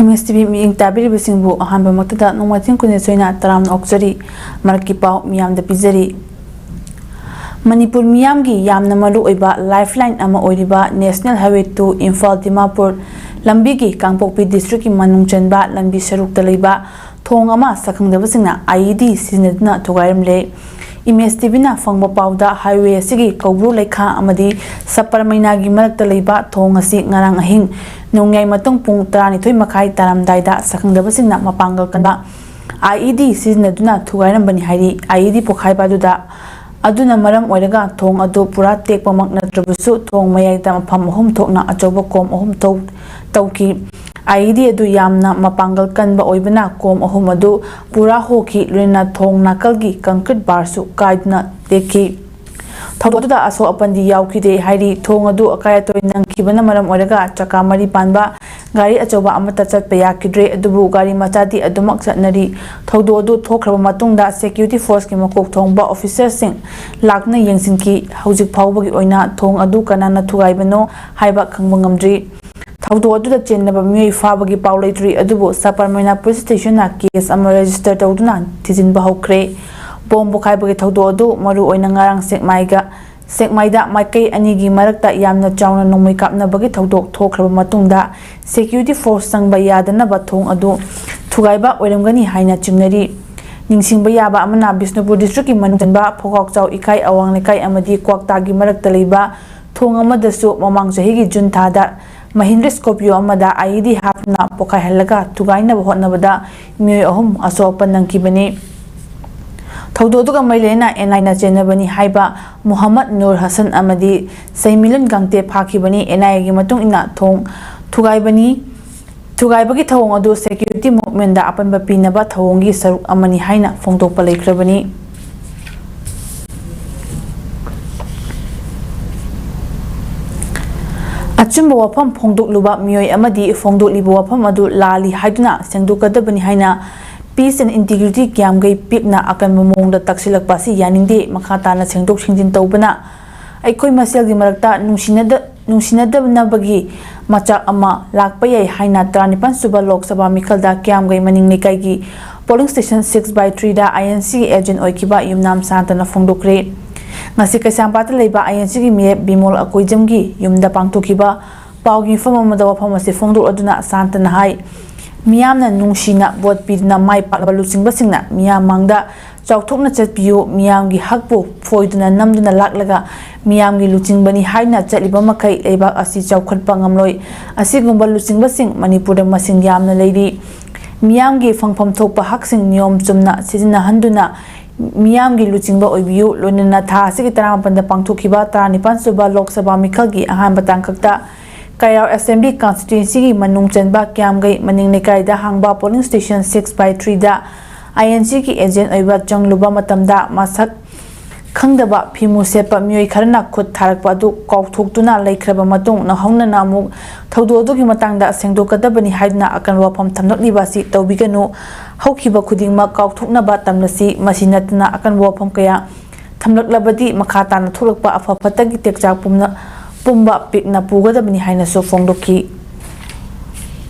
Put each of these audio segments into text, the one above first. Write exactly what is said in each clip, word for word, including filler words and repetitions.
M ꯑꯦꯁ T V ꯃꯤꯠꯌꯦꯡ ꯇꯥꯕꯤꯔꯤꯕꯁꯤꯡꯕꯨ ꯑꯍꯥꯟꯕꯃꯛꯇꯗ ꯅꯣꯡꯃꯥꯏꯊꯦꯝ ꯈꯨꯟꯖꯦꯟ ꯁꯣꯏꯅ ꯇꯔꯥꯝꯅ ꯑꯣꯛꯆꯔꯤ꯫ ꯃꯔꯛꯀꯤ ꯄꯥꯎ ꯃꯤꯌꯥꯝꯗ ꯄꯤꯖꯔꯤ꯫ ꯃꯅꯤꯄꯨꯔ ꯃꯤꯌꯥꯝꯒꯤ ꯌꯥꯝꯅ ꯃꯔꯨ ꯑꯣꯏꯕ lifeline ꯑꯃ ꯑꯣꯏꯔꯤꯕ National Highway two Imphal Dimapur ꯂꯝꯕꯤꯒꯤ ꯀꯥꯡꯄꯣꯛꯄꯤ district ꯀꯤ ꯃꯅꯨꯡ ꯆꯟꯕ ꯂꯝꯕꯤ ꯁꯔꯨꯛꯇ ꯂꯩꯕ ꯊꯣꯡ ꯑꯃ ꯁꯛꯈꯪꯗꯕꯁꯤꯡꯅ I E D ꯁꯤꯖꯤꯟꯅꯗꯨꯅ ꯊꯨꯒꯥꯏꯔꯝꯂꯦ꯫ ꯏꯃꯦꯖ ꯇꯤ ꯚꯤꯅ ꯐꯪꯕ ꯄꯥꯎꯗ, highway ꯑꯁꯤꯒꯤ ꯀꯧꯕ꯭ꯔꯨ ꯂꯩꯈꯥ ꯑꯃꯗꯤ ꯁꯕꯔꯃꯩꯅꯥꯒꯤ ꯃꯔꯛꯇ ꯂꯩꯕ ꯊꯣꯡ ꯑꯁꯤ ꯉꯔꯥꯡ ꯑꯍꯤꯡ ꯅꯣꯡꯌꯥꯏ ꯃꯇꯨꯡ ꯄꯨꯡ ꯇꯔꯥꯅꯤꯊꯣꯏ ꯃꯈꯥꯏ ꯇꯥꯔꯝꯗꯥꯏꯗ ꯁꯛꯈꯪꯗꯕꯁꯤꯡꯅ ꯃꯄꯥꯡꯒꯜ ꯀꯟꯕ I E D ꯁꯤꯖꯤꯟꯅꯗꯨꯅ ꯊꯨꯒꯥꯏꯔꯝꯕꯅꯤ ꯍꯥꯏꯔꯤ꯫ I E D ꯄꯣꯈꯥꯏꯕ ꯑꯗꯨꯗ, ꯑꯗꯨꯅ ꯃꯔꯝ ꯑꯣꯏꯔꯒ ꯊꯣꯡ ꯑꯗꯨ ꯄꯨꯔꯥ ꯇꯦꯛꯄꯃꯛ ꯅꯠꯇ꯭ꯔꯕꯁꯨ, ꯊꯣꯡ ꯃꯌꯥꯏꯗ ꯃꯐꯝ ꯑꯍꯨꯝ ꯊꯣꯛꯅ ꯑꯆꯧꯕ ꯀꯣꯝ ꯑꯍꯨꯝ ꯊꯧ-, ꯇꯧꯈꯤ꯫ I E D ꯑꯗꯨ ꯌꯥꯝꯅ ꯃꯄꯥꯡꯒꯜ ꯀꯟꯕ ꯑꯣꯏꯕꯅ ꯀꯣꯝ ꯑꯍꯨꯝ ꯑꯗꯨ ꯄꯨꯔꯥ ꯍꯣꯈꯤ, ꯂꯣꯏꯅꯅ ꯊꯣꯡ ꯅꯥꯀꯜꯒꯤ concrete bar ꯁꯨ ꯀꯥꯏꯗꯨꯅ ꯇꯦꯛꯈꯤ꯫ ꯊꯧꯗꯣꯛ ꯑꯗꯨꯗ ꯑꯁꯣꯛ ꯑꯄꯟꯗꯤ ꯌꯥꯎꯈꯤꯗꯦ ꯍꯥꯏꯔꯤ꯫ ꯊꯣꯡ ꯑꯗꯨ ꯑꯀꯥꯏ ꯑꯇꯣꯏ ꯅꯪꯈꯤꯕꯅ ꯃꯔꯝ ꯑꯣꯏꯔꯒ ꯆꯀꯥ ꯃꯔꯤ ꯄꯥꯟꯕ ꯒꯥꯔꯤ ꯑꯆꯧꯕ ꯑꯃꯠꯇ ꯆꯠꯄ ꯌꯥꯈꯤꯗ꯭ꯔꯦ, ꯑꯗꯨꯕꯨ ꯒꯥꯔꯤ ꯃꯆꯥꯗꯤ ꯑꯗꯨꯃꯛ ꯆꯠꯅꯔꯤ꯫ ꯊꯧꯗꯣꯛ ꯑꯗꯨ ꯊꯣꯛꯈ꯭ꯔꯕ ꯃꯇꯨꯡꯗ security force ꯀꯤ ꯃꯀꯣꯛ ꯊꯣꯡꯕ officer ꯁꯤꯡ ꯂꯥꯛꯇꯨꯅ ꯌꯦꯡꯁꯤꯟꯈꯤ꯫ ꯍꯧꯖꯤꯛ ꯐꯥꯎꯕꯒꯤ ꯑꯣꯏꯅ ꯊꯣꯡ ꯑꯗꯨ ꯀꯅꯥꯅ ꯊꯨꯒꯥꯏꯕꯅꯣ ꯍꯥꯏꯕ ꯈꯪꯕ ꯉꯝꯗ꯭ꯔꯤ꯫ ꯊꯧꯗꯣꯛ ꯑꯗꯨꯗ ꯆꯦꯟꯅꯕ ꯃꯤꯑꯣꯏ ꯐꯥꯕꯒꯤ ꯄꯥꯎ ꯂꯩꯇ꯭ꯔꯤ, ꯑꯗꯨꯕꯨ ꯁꯕꯔꯃꯩꯅꯥ police station ꯅ case ꯑꯃ register ꯇꯧꯗꯨꯅ ꯊꯤꯖꯤꯟꯕ ꯍꯧꯈ꯭ꯔꯦ꯫ ꯕꯣꯝ ꯄꯣꯈꯥꯏꯕꯒꯤ ꯊꯧꯗꯣꯛ ꯑꯗꯨ ꯃꯔꯨ ꯑꯣꯏꯅ ꯉꯔꯥꯡ ꯁꯦꯛꯃꯥꯏꯒ, ꯁꯦꯛꯃꯥꯏꯗ ꯃꯥꯏꯀꯩ ꯑꯅꯤꯒꯤ ꯃꯔꯛꯇ ꯌꯥꯝꯅ ꯆꯥꯎꯅ ꯅꯣꯡꯃꯩ ꯀꯥꯞꯅꯕꯒꯤ ꯊꯧꯗꯣꯛ ꯊꯣꯛꯈ꯭ꯔꯕ ꯃꯇꯨꯡꯗ security force ꯆꯪꯕ ꯌꯥꯗꯅꯕ ꯊꯣꯡ ꯑꯗꯨ ꯊꯨꯒꯥꯏꯕ ꯑꯣꯏꯔꯝꯒꯅꯤ ꯍꯥꯏꯅ ꯆꯤꯡꯅꯔꯤ꯫ ꯅꯤꯡꯁꯤꯡꯕ ꯌꯥꯕ ꯑꯃꯅ, ꯕꯤꯁꯅꯨꯄꯨꯔ district ꯀꯤ ꯃꯅꯨꯡ ꯆꯟꯕ ꯐꯧꯀꯥꯛꯆꯥꯎ ꯏꯀꯥꯏ ꯑꯋꯥꯡ ꯂꯩꯀꯥꯏ ꯑꯃꯗꯤ ꯀ꯭ꯋꯥꯛꯇꯥꯒꯤ ꯃꯔꯛꯇ ꯂꯩꯕ ꯊꯣꯡ ꯑꯃꯗꯁꯨ ꯃꯃꯥꯡ ꯆꯍꯤꯒꯤ ꯖꯨꯟ ꯊꯥꯗ ꯃꯍꯤꯟꯗ꯭ꯔ Scorpio ꯑꯃꯗ I E D ꯍꯥꯞꯇꯨꯅ ꯄꯣꯈꯥꯏꯍꯜꯂꯒ ꯊꯨꯒꯥꯏꯅꯕ ꯍꯣꯠꯅꯕꯗ ꯃꯤꯑꯣꯏ ꯑꯍꯨꯝ ꯑꯁꯣꯛ ꯑꯄꯟ ꯅꯪꯈꯤꯕꯅꯤ꯫ ꯊꯧꯗꯣꯛ ꯑꯗꯨꯒ ꯃꯔꯤ ꯂꯩꯅꯅ N I A ꯅ ꯆꯦꯟꯅꯕꯅꯤ ꯍꯥꯏꯕ ꯃꯨꯍꯝꯃꯗ ꯅꯨꯔ ꯍꯁꯟ ꯑꯃꯗꯤ ꯁꯩꯃꯤꯂꯟ ꯒꯥꯡꯇꯦ ꯐꯥꯈꯤꯕꯅꯤ꯫ N I A ꯒꯤ ꯃꯇꯨꯡ ꯏꯟꯅ ꯊꯣꯡ ꯊꯨꯒꯥꯏꯕꯅꯤ, ꯊꯨꯒꯥꯏꯕꯒꯤ ꯊꯧꯑꯣꯡ ꯑꯗꯨ security movement ꯗ ꯑꯄꯟꯕ ꯄꯤꯅꯕ ꯊꯧꯑꯣꯡꯒꯤ ꯁꯔꯨꯛ ꯑꯃꯅꯤ ꯍꯥꯏꯅ ꯐꯣꯡꯗꯣꯛꯄ ꯂꯩꯈ꯭ꯔꯕꯅꯤ꯫ ꯑꯆꯨꯝꯕ ꯋꯥꯐꯝ ꯐꯣꯡꯗꯣꯛꯂꯨꯕ ꯃꯤꯑꯣꯏ ꯑꯃꯗꯤ ꯐꯣꯡꯗꯣꯛꯂꯤꯕ ꯋꯥꯐꯝ ꯑꯗꯨ ꯂꯥꯜꯂꯤ ꯍꯥꯏꯗꯨꯅ ꯁꯦꯡꯗꯣꯛꯀꯗꯕꯅꯤ ꯍꯥꯏꯅ Peace and Integrity ꯀ꯭ꯌꯥꯝꯒꯩ ꯄꯤꯞꯅ ꯑꯀꯟꯕ ꯃꯑꯣꯡꯗ ꯇꯛꯁꯤꯜꯂꯛꯄ ꯑꯁꯤ ꯌꯥꯅꯤꯡꯗꯦ꯫ ꯃꯈꯥ ꯇꯥꯅ ꯁꯦꯡꯗꯣꯛ ꯁꯦꯡꯖꯤꯟ ꯇꯧꯕꯅ ꯑꯩꯈꯣꯏ ꯃꯁꯦꯜꯒꯤ ꯃꯔꯛꯇ ꯅꯨꯡꯁꯤꯅꯗ-, ꯅꯨꯡꯁꯤꯅꯗꯅꯕꯒꯤ ꯃꯆꯥꯛ ꯑꯃ ꯂꯥꯛꯄ ꯌꯥꯏ ꯍꯥꯏꯅ ꯇꯔꯥꯅꯤꯄꯥꯟ ꯁꯨꯕ ꯂꯣꯛ ꯁꯚꯥ ꯃꯤꯈꯜꯗ ꯀꯤꯌꯥꯝꯒꯩ ꯃꯅꯤꯡ ꯂꯩꯀꯥꯏꯒꯤ polling station six by three the INC ꯒꯤ agent ꯑꯣꯏꯈꯤꯕ ꯌꯨꯝꯅꯥꯝ ꯁꯥꯟꯇꯅ ꯐꯣꯡꯗꯣꯛꯈ꯭ꯔꯦ꯫ ꯉꯁꯤ ꯀꯩꯁꯥꯝꯄꯥꯠꯇ ꯂꯩꯕ INC ꯒꯤ ꯃꯤꯔꯦꯞ ꯕꯤꯃꯣꯜ ꯑꯀꯣꯏꯖꯝꯒꯤ ꯌꯨꯝꯗ ꯄꯥꯡꯊꯣꯛꯈꯤꯕ ꯄꯥꯎꯒꯤ ꯃꯤꯐꯝ ꯑꯃꯗ ꯋꯥꯐꯝ ꯑꯁꯤ ꯐꯣꯡꯗꯣꯛꯂꯗꯨꯅ ꯁꯥꯟꯇꯅ ꯍꯥꯏ, ꯃꯤꯌꯥꯝꯅ ꯅꯨꯡꯁꯤꯅ ꯚꯣꯠ ꯄꯤꯗꯨꯅ ꯃꯥꯏ ꯄꯥꯛꯂꯕ ꯂꯨꯆꯤꯡꯕꯁꯤꯡꯅ ꯃꯤꯌꯥꯝ ꯃꯥꯡꯗ ꯆꯥꯎꯊꯣꯛꯅ ꯆꯠꯄꯤꯌꯨ, ꯃꯤꯌꯥꯝꯒꯤ ꯍꯛꯄꯨ ꯐꯣꯏꯗꯨꯅ ꯅꯝꯗꯨꯅ ꯂꯥꯛꯂꯒ ꯃꯤꯌꯥꯝꯒꯤ ꯂꯨꯆꯤꯡꯕꯅꯤ ꯍꯥꯏꯗꯨꯅ ꯆꯠꯂꯤꯕ ꯃꯈꯩ ꯂꯩꯕꯥꯛ ꯑꯁꯤ ꯆꯥꯎꯈꯠꯄ ꯉꯝꯂꯣꯏ꯫ ꯑꯁꯤꯒꯨꯝꯕ ꯂꯨꯆꯤꯡꯕꯁꯤꯡ ꯃꯅꯤꯄꯨꯔꯗ ꯃꯁꯤꯡ ꯌꯥꯝꯅ ꯂꯩꯔꯤ꯫ ꯃꯤꯌꯥꯝꯒꯤ ꯐꯪꯐꯝ ꯊꯣꯛꯄ ꯍꯛꯁꯤꯡ ꯅꯤꯌꯣꯝ ꯆꯨꯝꯅ ꯁꯤꯖꯤꯟꯅꯍꯟꯗꯨꯅ ꯃꯤꯌꯥꯝꯒꯤ ꯂꯨꯆꯤꯡꯕ ꯑꯣꯏꯕꯤꯌꯨ, ꯂꯣꯏꯅꯅ ꯊꯥ ꯑꯁꯤꯒꯤ ꯇꯔꯥꯃꯥꯄꯟꯗ ꯄꯥꯡꯊꯣꯛꯈꯤꯕ ꯇꯔꯥꯅꯤꯄꯥꯟ ꯁꯨꯕ ꯂꯣꯛ ꯁꯚꯥ ꯃꯤꯈꯜꯒꯤ ꯑꯍꯥꯟꯕ ꯇꯥꯡꯀꯛꯇ ꯀꯩꯔꯥꯎ Assembly Constituency ꯒꯤ ꯃꯅꯨꯡ ꯆꯟꯕ ꯀꯤꯌꯥꯝꯒꯩ ꯃꯅꯤꯡ ꯂꯩꯀꯥꯏꯗ ꯍꯥꯡꯕ polling station six by three the INC ꯒꯤ agent ꯑꯣꯏꯕ ꯆꯪꯂꯨꯕ ꯃꯇꯝꯗ ꯃꯁꯛ ꯈꯪꯗꯕ ꯐꯤꯃꯨ ꯁꯦꯠꯄ ꯃꯤꯑꯣꯏ ꯈꯔꯅ ꯈꯨꯠ ꯊꯥꯔꯛꯄ ꯑꯗꯨ ꯀꯥꯎꯊꯣꯛꯇꯨꯅ ꯂꯩꯈ꯭ꯔꯕ ꯃꯇꯨꯡ ꯅꯧꯍꯧꯅꯅ ꯑꯃꯨꯛ ꯊꯧꯗꯣꯛ ꯑꯗꯨꯒꯤ ꯃꯇꯥꯡꯗ ꯁꯦꯡꯗꯣꯛꯀꯗꯕꯅꯤ ꯍꯥꯏꯗꯨꯅ ꯑꯀꯟꯕ ꯋꯥꯐꯝ ꯊꯝꯂꯛꯂꯤꯕ ꯑꯁꯤ ꯇꯧꯕꯤꯒꯅꯨ꯫ ꯍꯧꯈꯤꯕ ꯈꯨꯗꯤꯡꯃꯛ ꯀꯥꯎꯊꯣꯛꯅꯕ ꯇꯝꯂꯁꯤ꯫ ꯃꯁꯤ ꯅꯠꯇꯅ ꯑꯀꯟꯕ ꯋꯥꯐꯝ ꯀꯌꯥ ꯊꯝꯂꯛꯂꯕꯗꯤ ꯃꯈꯥ ꯇꯥꯅ ꯊꯣꯛꯂꯛꯄ ꯑꯐ ꯐꯠꯇꯒꯤ ꯇꯦꯛꯆꯥꯛ ꯄꯨꯝꯅ ꯄꯨꯝꯕ ꯄꯤꯛꯅ ꯄꯨꯒꯗꯕꯅꯤ ꯍꯥꯏꯅꯁꯨ ꯐꯣꯡꯗꯣꯛꯈꯤ꯫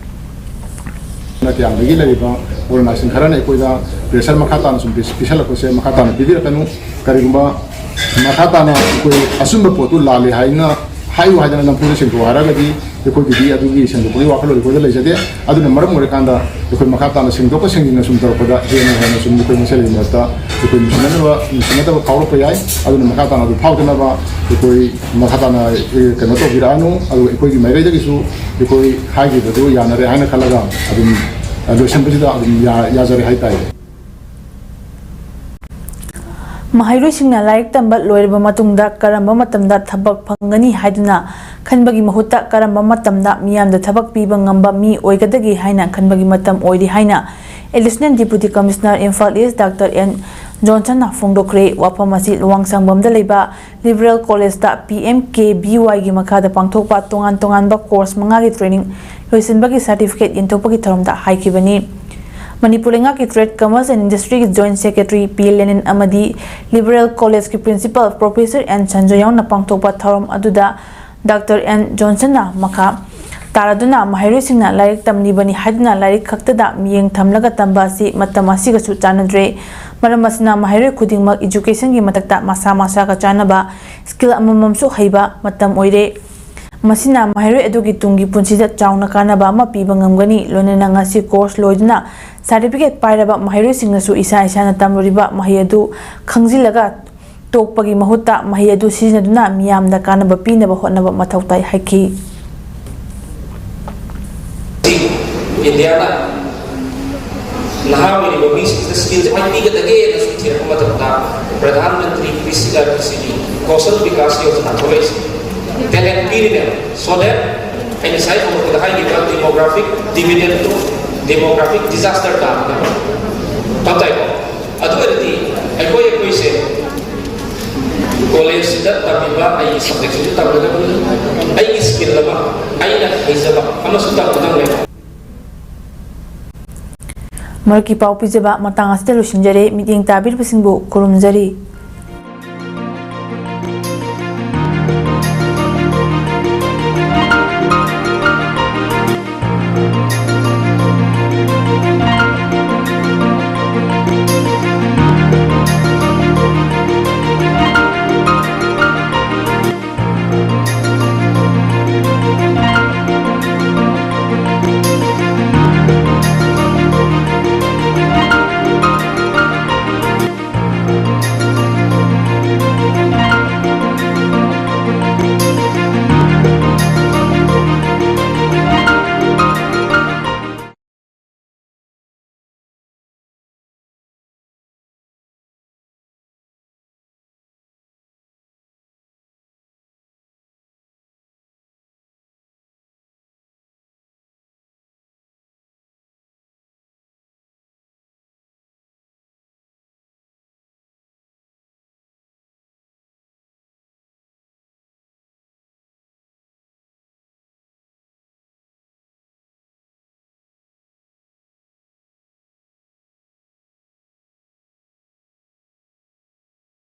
ꯅꯥꯇꯤꯌꯥꯝꯗꯒꯤ ꯂꯩꯔꯤꯕ ꯑꯣꯔꯒꯅꯥꯏꯖꯦꯁꯟ ꯈꯔꯅ ꯑꯩꯈꯣꯏꯗ ꯄ꯭ꯔꯦꯁꯔ ꯃꯈꯥ ꯇꯥꯅ ꯁꯨꯝ ꯄꯤꯁꯜꯂꯛꯄꯁꯦ ꯃꯈꯥ ꯇꯥꯅ ꯄꯤꯕꯤꯔꯛꯀꯅꯨ꯫ ꯀꯔꯤꯒꯨꯝꯕ ꯃꯈꯥ ꯇꯥꯅ ꯑꯩꯈꯣꯏ ꯑꯆꯨꯝꯕ ꯄꯣꯠꯇꯨ ꯂꯥꯜꯂꯤ ꯍꯥꯏꯅ ꯍꯥꯏꯌꯨ ꯍꯥꯏꯗꯅ ꯅꯝꯐꯨꯗ ꯁꯦꯡꯗꯣꯛ ꯍꯥꯏꯔꯒꯗꯤ ꯑꯩꯈꯣꯏꯒꯤꯗꯤ ꯑꯗꯨꯒꯤ ꯁꯦꯡꯗꯣꯛꯄꯒꯤ ꯋꯥꯈꯜꯂꯣꯟ ꯑꯩꯈꯣꯏꯗ ꯂꯩꯖꯗꯦ꯫ ꯑꯗꯨꯅ ꯃꯔꯝ ꯑꯣꯏꯔꯀꯥꯟꯗ ꯑꯩꯈꯣꯏ ꯃꯈꯥ ꯇꯥꯅ ꯁꯦꯡꯗꯣꯛꯄ ꯁꯦꯡꯖꯤꯟꯅ ꯁꯨꯝ ꯇꯧꯔꯛꯄꯗ ꯍꯦꯟꯅ ꯍꯦꯟꯅ ꯁꯨꯝ ꯑꯩꯈꯣꯏ ꯃꯁꯦꯜꯒꯤ ꯃꯔꯛꯇ ꯑꯩꯈꯣꯏ ꯅꯨꯡꯁꯤꯅꯗꯕ ꯅꯨꯡꯁꯤꯅꯗꯕ ꯐꯥꯎꯔꯛꯄ ꯌꯥꯏ꯫ ꯑꯗꯨꯅ ꯃꯈꯥ ꯇꯥꯅ ꯑꯗꯨ ꯐꯥꯎꯗꯅꯕ ꯑꯩꯈꯣꯏ ꯃꯈꯥ ꯇꯥꯅ ꯀꯩꯅꯣ ꯇꯧꯕꯤꯔꯛꯑꯅꯨ꯫ ꯑꯗꯨꯒ ꯑꯩꯈꯣꯏꯒꯤ ꯃꯥꯏꯀꯩꯗꯒꯤꯁꯨ ꯑꯩꯈꯣꯏ ꯍꯥꯏꯈꯤꯕꯗꯨ ꯌꯥꯅꯔꯦ ꯍꯥꯏꯅ ꯈꯜꯂꯒ ꯑꯗꯨꯝ ꯂꯣꯏꯁꯤꯟꯕꯁꯤꯗ ꯑꯗꯨꯝ ꯌꯥꯖꯔꯦ ꯍꯥꯏꯇꯥꯔꯦ꯫ ꯃꯍꯩꯔꯣꯏꯁꯤꯡꯅ ꯂꯥꯏꯔꯤꯛ ꯇꯝꯕ ꯂꯣꯏꯔꯕ ꯃꯇꯨꯡꯗ ꯀꯔꯝꯕ ꯃꯇꯝꯗ ꯊꯕꯛ ꯐꯪꯒꯅꯤ ꯍꯥꯏꯗꯨꯅ ꯈꯟꯕꯒꯤ ꯃꯍꯨꯠꯇ ꯀꯔꯝꯕ ꯃꯇꯝꯗ ꯃꯤꯌꯥꯝꯗ ꯊꯕꯛ ꯄꯤꯕ ꯉꯝꯕ ꯃꯤ ꯑꯣꯏꯒꯗꯒꯦ ꯍꯥꯏꯅ ꯈꯟꯕꯒꯤ ꯃꯇꯝ ꯑꯣꯏꯔꯤ ꯍꯥꯏꯅ Additional Deputy Commissioner Imphal East Doctor N ꯖꯣꯟꯁꯟꯅ ꯐꯣꯡꯗꯣꯛꯈ꯭ꯔꯦ꯫ ꯋꯥꯐꯝ ꯑꯁꯤ ꯂꯨꯋꯥꯡꯁꯥꯡꯕꯝꯗ ꯂꯩꯕ Liberal College ꯇ PMKVY ꯒꯤ ꯃꯈꯥꯗ ꯄꯥꯡꯊꯣꯛꯄ ꯇꯣꯉꯥꯟ ꯇꯣꯉꯥꯟꯕ course ꯃꯉꯥꯒꯤ training ꯂꯣꯏꯁꯤꯟꯕꯒꯤ certificate ꯌꯦꯟꯊꯣꯛꯄꯒꯤ ꯊꯧꯔꯝꯗ ꯍꯥꯏꯈꯤꯕꯅꯤ꯫ ꯃꯅꯤꯄꯨꯔ ꯂꯩꯉꯥꯛꯀꯤ Trade, Commerce and Industry ꯒꯤ Joint Secretary P ꯂꯦꯅꯤꯟ ꯑꯃꯗꯤ Liberal College ꯀꯤ Principal Professor N ꯁꯟꯖꯣꯏ ꯌꯥꯎꯅ ꯄꯥꯡꯊꯣꯛꯄ ꯊꯧꯔꯝ ꯑꯗꯨꯗ Doctor N ꯖꯣꯟꯁꯟꯅ ꯃꯈꯥ ꯇꯥꯔꯗꯨꯅ ꯃꯍꯩꯔꯣꯏꯁꯤꯡꯅ ꯂꯥꯏꯔꯤꯛ ꯇꯝꯂꯤꯕꯅꯤ ꯍꯥꯏꯗꯨꯅ ꯂꯥꯏꯔꯤꯛ ꯈꯛꯇꯗ ꯃꯤꯠꯌꯦꯡ ꯊꯝꯂꯒ ꯇꯝꯕ ꯑꯁꯤ ꯃꯇꯝ ꯑꯁꯤꯒꯁꯨ ꯆꯥꯟꯅꯗ꯭ꯔꯦ꯫ ꯃꯔꯝ ꯑꯁꯤꯅ ꯃꯍꯩꯔꯣꯏ ꯈꯨꯗꯤꯡꯃꯛ educationꯒꯤ ꯃꯊꯛꯇ ꯃꯁꯥ ꯃꯁꯥꯒ ꯆꯥꯟꯅꯕ skill ꯑꯃꯃꯝꯁꯨ ꯍꯩꯕ ꯃꯇꯝ ꯑꯣꯏꯔꯦ꯫ ꯃꯁꯤꯅ ꯃꯍꯩꯔꯣꯏ ꯑꯗꯨꯒꯤ ꯇꯨꯡꯒꯤ ꯄꯨꯟꯁꯤꯗ ꯆꯥꯎꯅ ꯀꯥꯟꯅꯕ ꯑꯃ ꯄꯤꯕ ꯉꯝꯒꯅꯤ꯫ ꯂꯣꯏꯅꯅ ꯉꯁꯤ course ꯂꯣꯏꯗꯨꯅ certificate ꯄꯥꯏꯔꯕ ꯃꯍꯩꯔꯣꯏꯁꯤꯡꯅꯁꯨ ꯏꯁꯥ ꯏꯁꯥꯅ ꯇꯝꯂꯨꯔꯤꯕ ꯃꯍꯩ ꯑꯗꯨ ꯈꯪꯖꯤꯜꯂꯒ ꯇꯣꯛꯄꯒꯤ ꯃꯍꯨꯠꯇ ꯃꯍꯩ ꯑꯗꯨ ꯁꯤꯖꯤꯟꯅꯗꯨꯅ ꯃꯤꯌꯥꯝꯗ ꯀꯥꯟꯅꯕ ꯄꯤꯅꯕ ꯍꯣꯠꯅꯕ ꯃꯊꯧ ꯇꯥꯏ ꯍꯥꯏꯈꯤ꯫ ꯏꯟꯗꯤꯌꯥꯅ ꯅꯍꯥ ꯑꯣꯏꯔꯤꯕ ꯃꯤꯁꯤꯡꯁꯤꯗ skillꯁꯦ ꯀꯃꯥꯏꯅ ꯄꯤꯒꯗꯒꯦꯅ ꯁꯨꯝ ꯊꯤꯔꯛꯄ ꯃꯇꯝꯗ ꯄ꯭ꯔꯙꯥꯟ ꯃꯟꯇ꯭ꯔꯤ ꯀ꯭ꯔꯤꯁꯤ ꯑ, ꯀ꯭ꯔꯤꯁꯤꯒꯤ Kaushal Vikas Yojana ꯊꯣꯛꯂꯛꯏꯁꯦ꯫ Talent ꯄꯤꯔꯤꯅꯦꯕ꯫ So that ꯑꯩꯅ ꯉꯁꯥꯏ ꯍꯧꯔꯛꯄꯗ ꯍꯥꯏꯈꯤꯕ demographic dividendꯗꯣ demographic disaster ꯇꯥꯗꯅꯕ꯫ ꯚꯥꯞ ꯇꯥꯏꯀꯣ? ꯑꯗꯨ ꯑꯣꯏꯔꯗꯤ ꯑꯩꯈꯣꯏ ꯑꯩꯈꯣꯏꯁꯦ collegeꯁꯤꯗ ꯇꯝꯃꯤꯕ ꯑꯩꯒꯤ subjectꯁꯤꯁꯨ ꯇꯝꯒꯗꯕꯅꯤ꯫ ꯑꯩꯒꯤ skill ꯑꯃ, ꯑꯩꯅ ꯍꯩꯖꯕ ꯑꯃꯁꯨ ꯇꯝꯒꯗꯕꯅꯦꯕ꯫ ꯃꯔꯨꯞꯀꯤ ꯄꯥꯎ ꯄꯤꯖꯕ ꯃꯇꯥꯡ ꯑꯁꯤꯗ ꯂꯣꯏꯁꯤꯟꯖꯔꯦ꯫ ꯃꯤꯠꯌꯦꯡ ꯇꯥꯕꯤꯔꯤꯕꯁꯤꯡꯕꯨ ꯈꯨꯔꯨꯝꯖꯔꯤ꯫